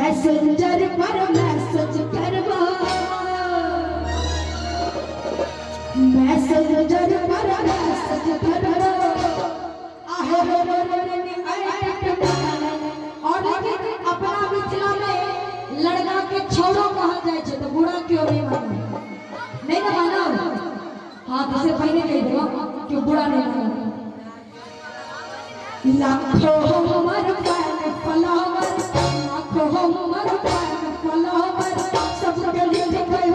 Messenger पर message करबो, messenger पर message करबो, आहे रे रे रे रे रे और लेकिन अपना मिथिला में लड़का के छोड़ो कहल जाय छै तो बुरा क्यों नहीं मानो? नहीं ना मानो? हाँ तो से पहले कह देबो कि बुरा नहीं मानो। लाखों हमर फैन फॉलोवर, लाखों हमर फैन फॉलोवर, सबके लिख गए।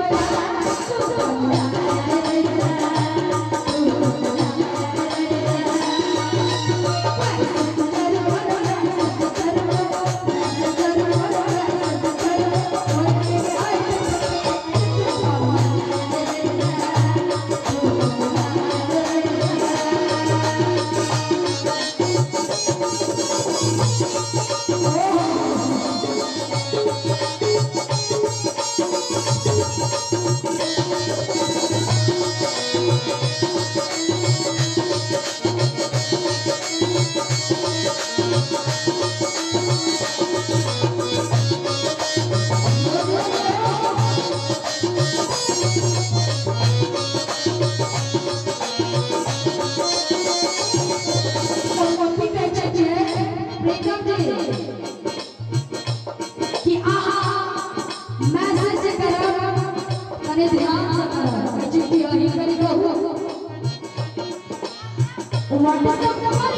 मम्मी कहै छै प्रीतम जी कि आहा मैसेज करब कने ध्यान से करब। कहै छै कि अहीं कनि कहू व्हाट्सएप पर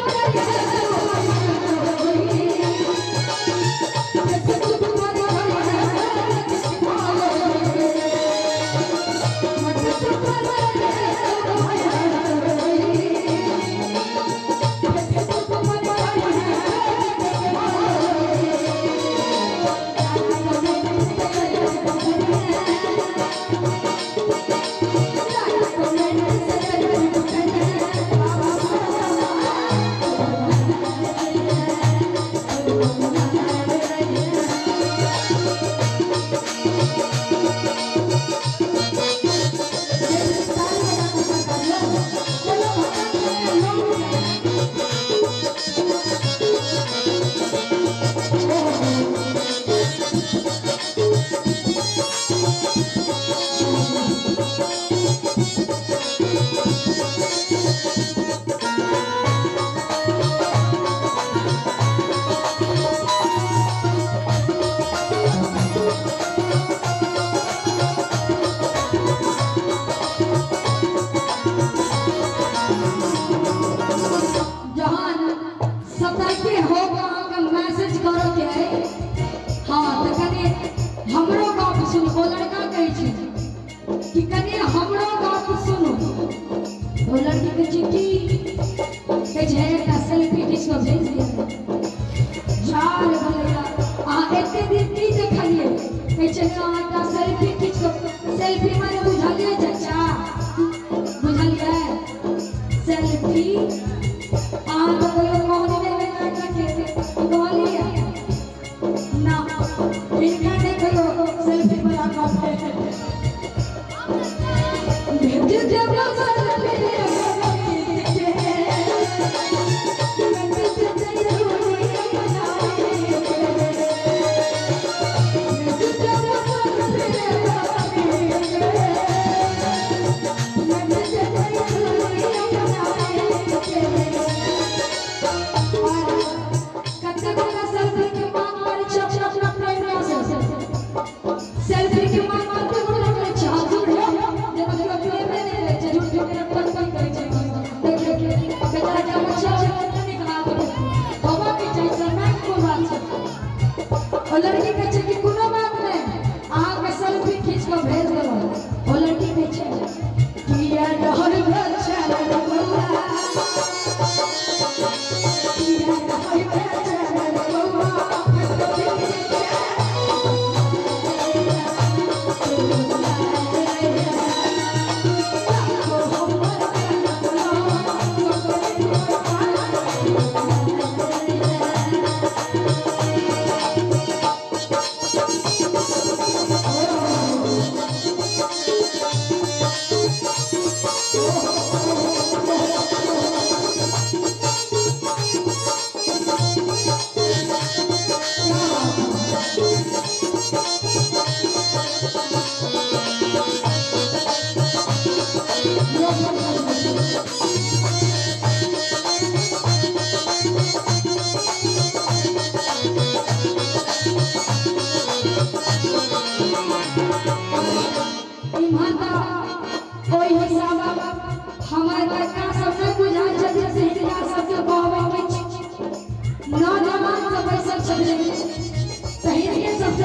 जहन सतर्क हो अहाँके मैसेज करऽ के है, हाँ तऽ कनि हमरो गप सुनू। ओ लड़का कहै छै कि कनि हमरो गप सुनू। ओ लड़की कहै छै की? कहै छै एकटा सेल्फी खींच कऽ भेज दिअ। झाड़ भलैया, अहाँ एते दिन की देखलियै? कहै छै अहाँ एकटा सेल्फी खींच कऽ, सेल्फी माने बुझलियै चचा? बुझलियै सेल्फी? अहाँ तऽ कहियो कहने नहि लड़का के कहलियै ना, हिनका नहि कहियो सेल्फी वाला गप भेज देबो। सेल्फी कते गोटा सेल्फी के मांग करै छै अपना अपना प्रेमिका से। सेल्फी के मांग कते गोटा करै छै? हाँ, झूठ हो जेना केओ प्रेमे नहि करै छै, झूठ झूठ के पन करै छै। देखियौ बेचारा के बच्चा कते नीक हाथ होबा के चाही, शर्माके कोन बात छै? ओ लड़की कहै छै कि कोनो बात नहि, अहाँके सेल्फी खींच कऽ भेज देलहुँ। ओ लड़की कहै छै किया डहर बेचारा बौआ, किया डहर बेचारा बौआ।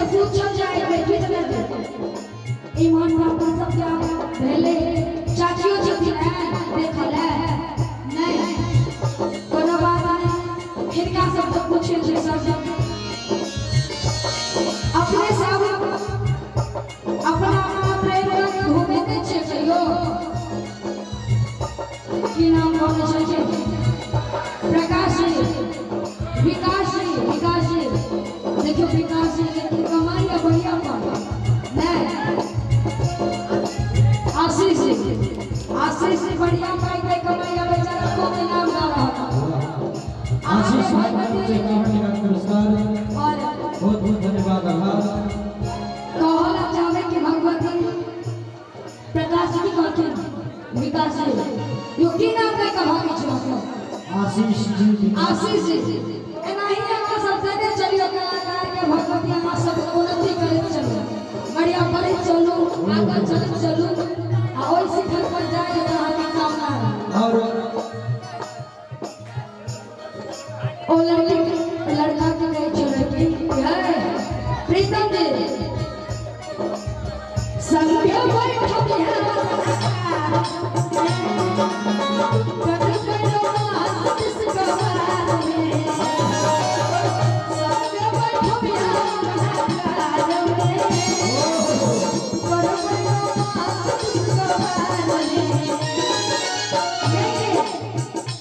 से पूछल जाए कि कितना देतै। ईमान बाबा सब क्या भेलै? चाचियो छथिन देखल नहीं, कोनो बात नहीं, हिनका सब तो पूछे छै सब अपने सब अपना अपना प्रेम रंग घूमे नै छै कहियो। की नाम कहने छै? प्रकाश जी, विकास जी, विकास जी, देखियो विकास जी लेकिन कमाई है बढ़िया पर नहीं। आशीष जी, आशीष जी बढ़िया पाई के कमाई है, बेचारा खूब इनाम दा रहा। आशीष भाई की तरफ से 51 टका पुरस्कार। और बहुत बहुत धन्यवाद, आभार। कहल चाहे कि भगवती प्रकाश जी कहथिन, विकास जी यो की नाम कह के भागी छै मतलब? आशीष जी, विकास। आशीष जी, एनाही अहाँ सब देने चलियो कलाकार के, भगवती अहाँ सब उन्नति करैत चलू, बढ़िया बढ़ैत चलू, आगाँ चलैत चलू आ ओहि शिखर पर जाय जतऽ अहाँके कामना है। और ओ लड़की लड़का के कहै छै लड़की है प्रीतम जी संगे बैठो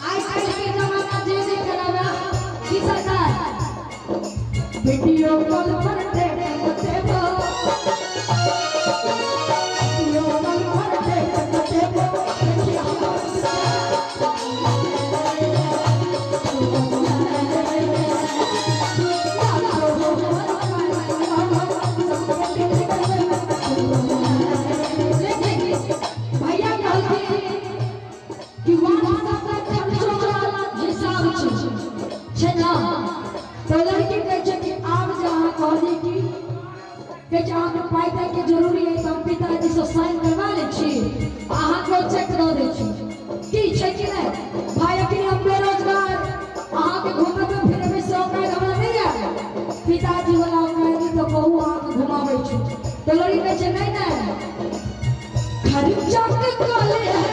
आइ काल्हि के जमाना जे जे कराबे की सरकार वीडियो कॉल पर देखते हो, वीडियो कॉल पर देखते हो, देखिए हम। भैया कहलखिन कि व्हाट्सएप पर खर्चो वाला हिसाब छै, छै ना? तो लड़की कहै छै कि आब जे अहाँ कहलियै कि कहै छै अहाँके पाइ ताइ के जरूरी है तऽ हम पिताजी से साइन करवा लै छी, अहाँके ओ चेक दऽ दै छी। की छै कि नहि भाई? अखनी हम बेरोजगार, अहाँके घुमेबै फिरेबै से औकात हमरा नहि आयल। पिताजी वाला औकात तऽ कहू, अहाँके घुमाबै छी। तऽ लड़की कहै छै, नहि नहि, खर्चा के कहले।